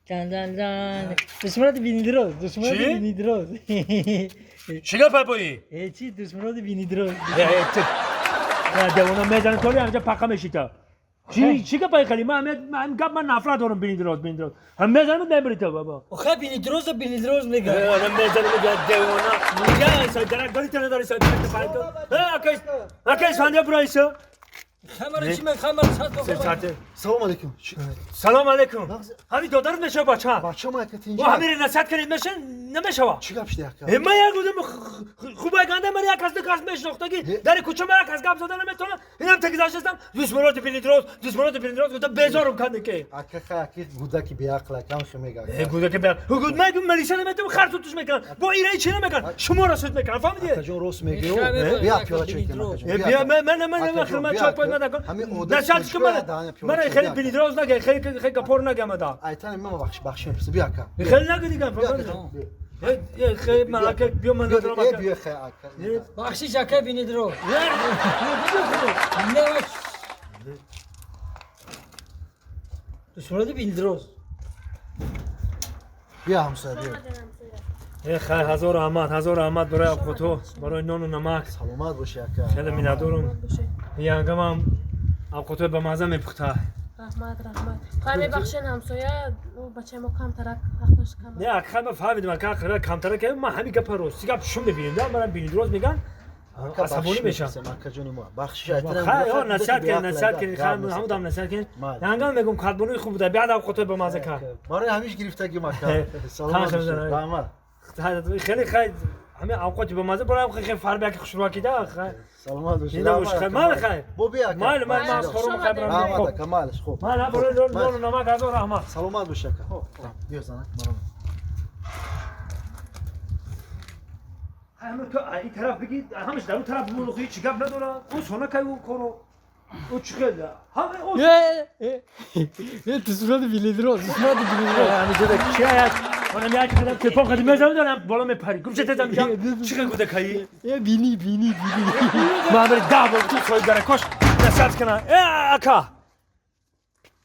Дан дан дан. Дусмурод бинидроз, дусмурод Чӣ? бинидроз. Чӣ гап бои? Э чи дусмурод бинидроз. Девона мезанӣ толи ҳамҷа пақа мешита. Чӣ гапай хали? Ман гап ман нафрат дорам бинидроз, бинидроз. Ҳам мезанам мебри то баба. Охе бинидроз бинидроз мега. Одам мезанам девона. Я сай дарак дори тана дори сай дарак пай то. Э акай сандя брайса. Хамара чи мен хамара сад Сате. Салом алейкум. Салом алейкум. Ҳами додар меша бача. Бача ма яка О тинҷа. ҳамире насиҳат кунед меша намешава. Чӣ гап шуд яка? Э ман як одам хубай ганда ман як кас ду кас мешинохтаги дар кӯча ман як кас гап зада наметавонам. Инам тагизаштам. Дусмуроди бинидроз, дусмуроди бинидроз гуфта безорум канда ки. Ака ха аки гудаки беақл ака ҳам мега. Э гудаки беақл. Гуд ман милиса наметавонам хар сутуш мекунам. Бо ираи чӣ намекунам? Шуморо суд мекунам. Фаҳмидӣ? Акаҷон рост мегӯ. Бия пиёла чой кунем акаҷон. Э бия ман ман ман ман хидмат чой пой ман Ҳамин насиҳат кун ман. Ман хеле бинидроз нага, хеле хеле гапор нага мада. Айтани ман бахш бахш мепурсам. Бия ака. Хеле нага дигам. Бия акаҷон. Бия. Э хеле ман ака биё ман надорам Э ака. бия хай ака. Бахшиш ака бинидроз. Не дусмуроди бинидроз. Бия ҳамсоя бия. Э хай ҳазор раҳмат, ҳазор раҳмат барои авқотҳо, барои нону намак. Саломат бошӣ ака. Хеле миннатдорам. Янгамам авқотҳои ба мазза мепухта. Раҳмат, раҳмат. Хай мебахшен ҳамсоя, ӯ бачаи мо камтарак ҳақлаш кам. Не, акхай ман фаҳмидам, ака камтарак ман ҳамин гапа рости гап шум мебинем, да ман бинидроз меган асабонӣ мешам. Акаҷони мо. Бахшиш айтани. Хай, о насиҳат кунед, насиҳат кунед, хай ҳамудам насиҳат кунед. Янгам мегум кадбонуи хуб буда, биад авқотҳои ба мазза кард. Барои ҳамиш гирифтагим ака. Саломат бошӣ. Раҳмат. Хеле хай ҳамин авқоти ба мазза барои хеле фарбияки хушрӯаки да хай. Саломат бошӣ. Зинда бош, хай мал хай. Бо бия ака. Майли, майли, ман хорум хай барам. Раҳмат ака, майлаш, хуб. Майли, барои нону намак ҳазор раҳмат. Саломат бошӣ ака. Биё занак, маро. Ҳама то ин тараф бигӣ, ҳамаш дар он тараф бимон, охи ҳеҷ гап надорад. Ӯ сона кай ӯ коро. Ӯ чӣ хел? Ҳама ӯ Э дусмуроди бинидроз, дусмуроди бинидроз. ҳамин ҷо чи як манам як қадам телефон қадим мезанам дорам боло мепарӣ. Гум шед тезам ҷам. Чӣ хел гудакаӣ? Э бини бини бини. Ман бери 10 бор ту соҳиб даракош насиҳат кунам. Э ака.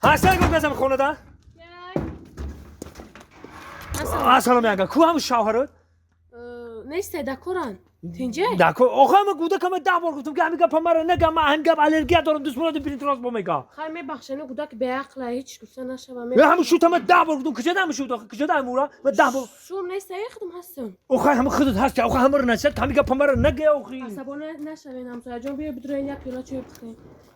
Ҳасан гуфт мезанам хонада? Ассалому алайкум. Ку ҳамун шавҳарот? Нест дакоран. Тинҷе? Дако, охо ман гудакама 10 бор гуфтам ки ҳамин гапа маро нага, ман ҳамин гап аллергия дорам, дусмуроди бинидроз бо мега. Хай мебахшен, ӯ гудак беақла, ҳеҷ гуфта нашава. Э ҳамун шутама 10 бор гуфтам, куҷода ҳамун шут, охо куҷода ҳамун ура? Ман 10 бор Шум нест, худам ҳастам. Охо ҳамун худат ҳасти, охо ҳамаро насиҳат, ҳамин гапа маро нага охи. Асабона нашавен ҳамсояҷон, биё бидроен як пиёла чой бихӯрем.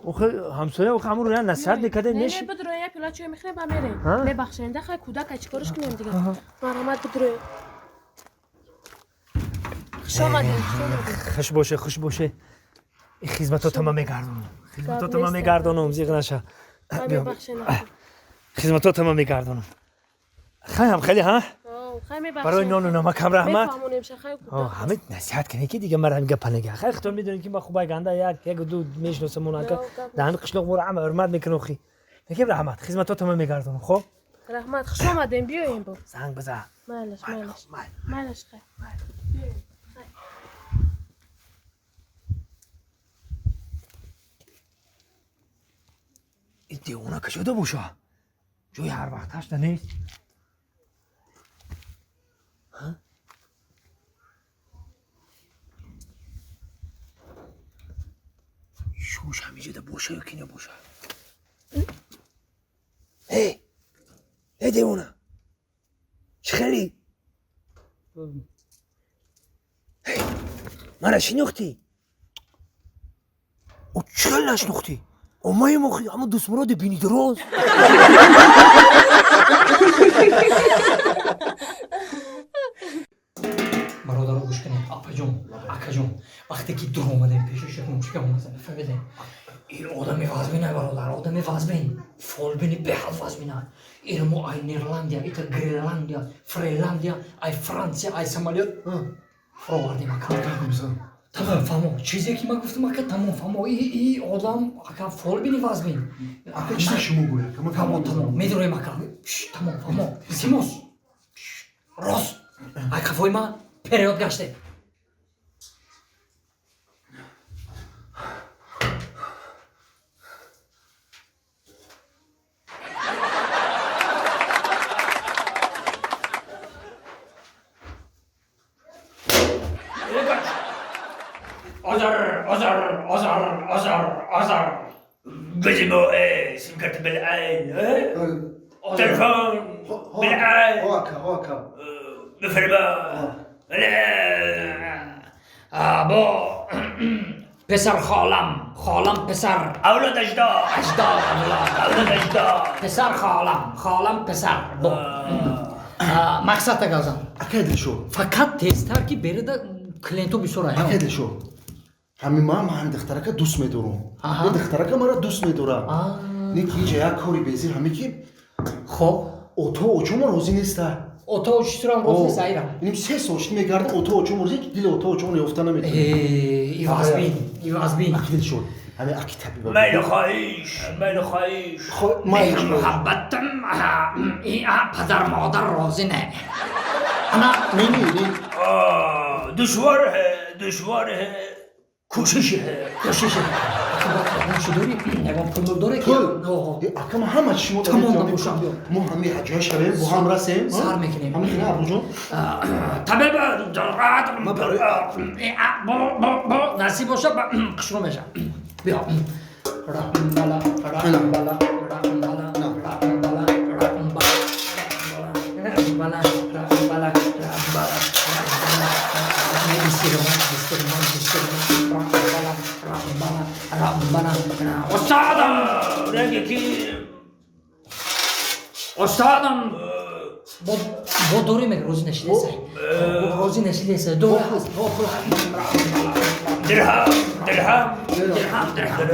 Охо ҳамсоя, охо ҳамунро я насиҳат мекарда Не, неш. не, бидроен як пиёла чой мехӯрем ба мерем. Ҳа? Мебахшен, да хай кӯдака чӣ кораш кунем дигар. Марҳамат бидроен. Хуш омадем, хуш омадем. Хуш боше, хуш боше. Ин хизматото ман мегардонам. Хизматото ман нест. мегардонам, зиқ наша. Хай Биё. мебахшен. Хизматото ман мегардонам. Хай ҳам хеле ҳа? Хай мебахшен. Барои нону намакам раҳмат. Мефаҳмонем ша хай О, ҳамин насиҳат кунед ки дига мара ҳамин гапа нага. Хай худтон медонед ки ман хубай ганда як як ду мешиносам он ака. Не, гап Дар ҳамин қишлоқ моро ҳама ҳурмат мекунам охи. Мегем раҳмат, хизматото ман мегардонам, хоб? Раҳмат, хуш омадем, биёем бо. Занг бизан. Майлаш, майлаш. Майли. Майлаш хай. Биёем. Хай. Ин девона кушода боша? Ҷои ҳар вақташ да нест. Ҳа? Шуш ҳамиҷода боша ё ки набоша? Э! Э девона! Чӣ хели? Э! Мара шинохтӣ? О чӣ хел нашинохтӣ? Омаем охи, ҳамун дусмуроди бинидроз. Бародаро гӯш кунед, апаҷон, акаҷон, вақте ки дур омадем пеши шекмончика омадем, фаҳмидем? Ин одами вазмина, бародар, одами вазмин, фолбини беҳад вазмина. Ин мо ай Нерландия, ита Гренландия, Френландия, ай Франсия, ай самолёт фуровардем ака. Тамом фаҳмо, чизе ки ман гуфтам ака, тамом фаҳмо, и одам ака фолбини вазмин. Ака чизе шумо гӯя ака. Ман Фаҳмо, тамом, медуроем ака. Шш, тамом фаҳмо. Илтимос. Шш, рост. Ай қафои ман период гаште. узр, узр, узр, узр, узр. بزمو سیم کارت بالعین تلفن بالعین ҳо ака, ҳо ака. بفرما. Бо писар холам, холам писар. اولاد اجداد. Аҷдод, авлод. اولاد اجداد. Писар холам, холам писар. Бо мақсад таказан. Акай Дилшод. Фақат тезтар, ки берида клиентҳо бисёр. Акай Дилшод, ҳамин ман ҳамин духтарака дӯст медорам. Ин духтарака мара дӯст медорам. Не ки инҷа як кори безир ҳаме ки Хоб. ото очомо розӣ неста. Ото очисурам розӣ нест айрам. Иним 3 сол шуд мегардам, ото очомо розӣ, дили ото очомо ёфта наметавонам. Ивазбин, ивазбин. Аки Дилшод, ҳамин аки табиба. میل خواهیش، میل خواهیش. Майли. Муҳаббатам, падар модар розӣ не. Ана. Не, не, не. دشوار ہے، دشوار ہے، کوشش ہے. Кӯшиш чӣ дорӣ? Ягон пул дорӣ ки? Пул? Ака, ма ҳама чӣ шумо. Тамом набошам. Мо ҳами ҳаҷоя шавем, бо ҳам расем. Сар мекунем. Ҳами хина, Абуҷон. Табиб насиб боша, қушру меша. Биё. Рақмбала, рақмбала, рақмбала, рақмбала, рақмбала, рақмбала, рақмбала, рақмбала, рақмбала, рақмбала, рақмбала, рақмбала. Устодам! رنگ کی؟ Устодам! Бо дорӣ мег, розӣ нашидеса, розӣ нашидеса, дора ҳаст, бо пул. درهم، درهم. Дирҳам, дирҳам.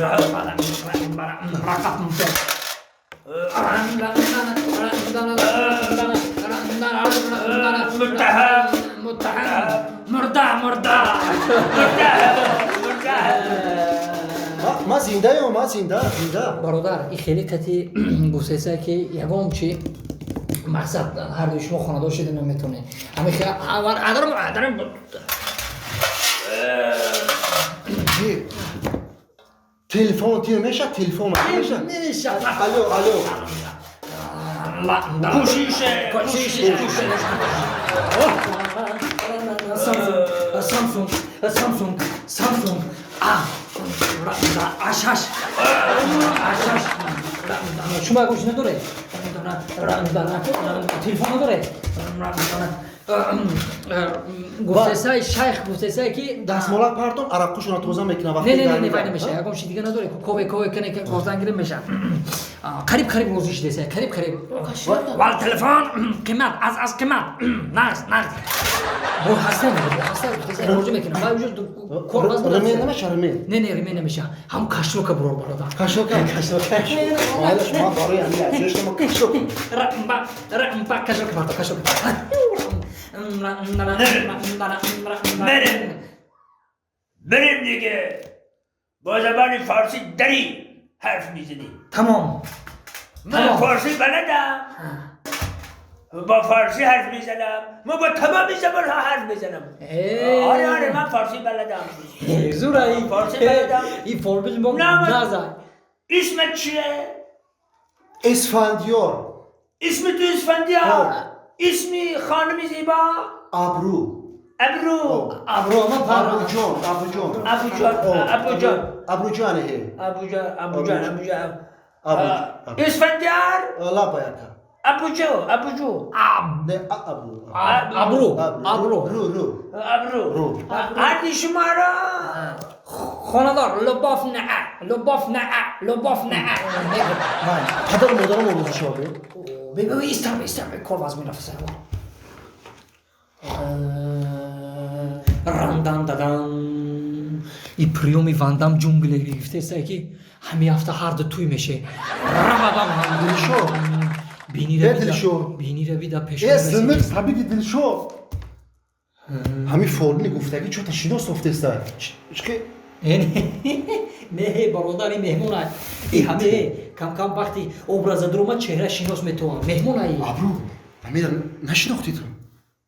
Рақам. متهم. متهم، мурда, мурда. مرده. Ма зиндаём, ма зинда, зинда. Бародар, и хеле кати гуфтеса, ки ягон чи мақсад ҳардуи шумо хонадор шуда наметонед. Ҳами. Адарам. Телефон тир меша, телефон меша. Меша. Алло, алло. کوشش. کوشش. Самсунг, Самсунг, Самсунг, а ашаш, ашаш. Шумо ягон чи надоред? Телефон надоред? Гуфтесай шайх, гуфтесай ки Дастмолак партон, араққушона тоза мекунам. Не, не, не, вай намеша. Ягон чи дига надоред? Кове, кове кане гоздан гирем, меша. Қариб, қариб розӣ шудеса, қариб, қариб. Вал телефон қимат, аз қимат, нағз, нағз. Бо ҳаста, ҳаста, гуфтеса, роҷӣ мекунам. Вай уже кор ваз. Ремен намеша, ремен? Не, не, ремен намеша. Ҳам кошелёка бурор, бародар. Кошелёка, кошелёка. Майлаш, ма барои ҳамин аҷош ма кошелёк. Рамба, рамба, кошелёка барто, кошелёка. بریم، بریم دیگه. با زبان فارسی دری حرف میزنیم. тамом. من فارسی بلدم، با فارسی حرف میزنم. من با تمام زبان ها حرف میزنم. آره آره، من فارسی بلدم. زورایی. فارسی بلدم. این فارسی ما. نه. نزن. اسمت چیه؟ اسفندیار. اسم تو اسفندیار؟ اسمی خانم زیبا؟ ابرو. ابرو. ابرو ما پر. ابروجان، ابروجان. ابو جان، ابو جان. ابروجان هی. ابو جان، ابو جان، ابو جان. ابو. اسفندیار. لبا یکا. ابو جو، ابو جو. نه، ابرو. ابرو، ابرو. رو، رو. ابرو. رو. هر شما را. хонадор лубоф на, лубоф на, лубоф на. падару модарам орӯзӣ шавад. Биб, истам, истам, кор ваз мерафса. Рандан дадан. И приёми вандам ҷунгле гирифтеса, ки ҳами ҳафта ҳарду туй меше. Равадам. Дилшод. Бинира. Э, Дилшод. Бинира бида пеш. Э, синық сабиги Дилшод, ҳамин формули гуфтагӣ чота шинос софтеста чки. Не, бародар, и меҳмон ай. И ҳаме кам-кам вақти образа дуромад, чеҳра шинос метавон. Меҳмон ай. Абру, ҳамира нашинохтӣ ту?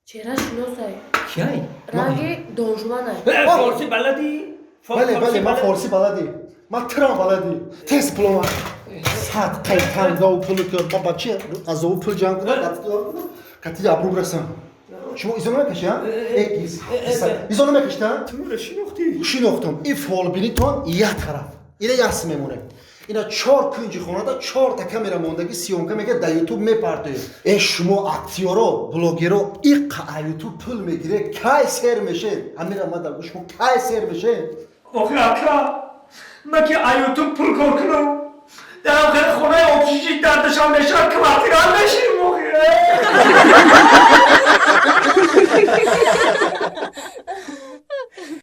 Чеҳра шиносай. Киай? Ранги донжуванай. فارسی بلدی؟ Бале, бале, ман форсӣ баладӣ, ман тирам баладӣ. Тез пулома сад қайтангаву пулу ки ба бачи азову пул ҷамъ кунам, кати абру расам. Шумо изо намекаши, а? Изо намекаши, а? Ту маро шинохтӣ? Шинохтам. И фолбинитон як тараф. Ина яс мемонем. Ина чор кунҷи хонада чорта камера мондагӣ, съёмка мекард, дар ютуб мепартоед. Э, шумо актёро, блогеро иққа а ютуб пул мегиред, кай сер мешед? Ҳамира ма дар шумо кай сер мешед? Охи ака, ман ки а ютуб пул кор кунам, дар охири хонаи общежит дар Душанбе шаҳр квартира мешинем охи.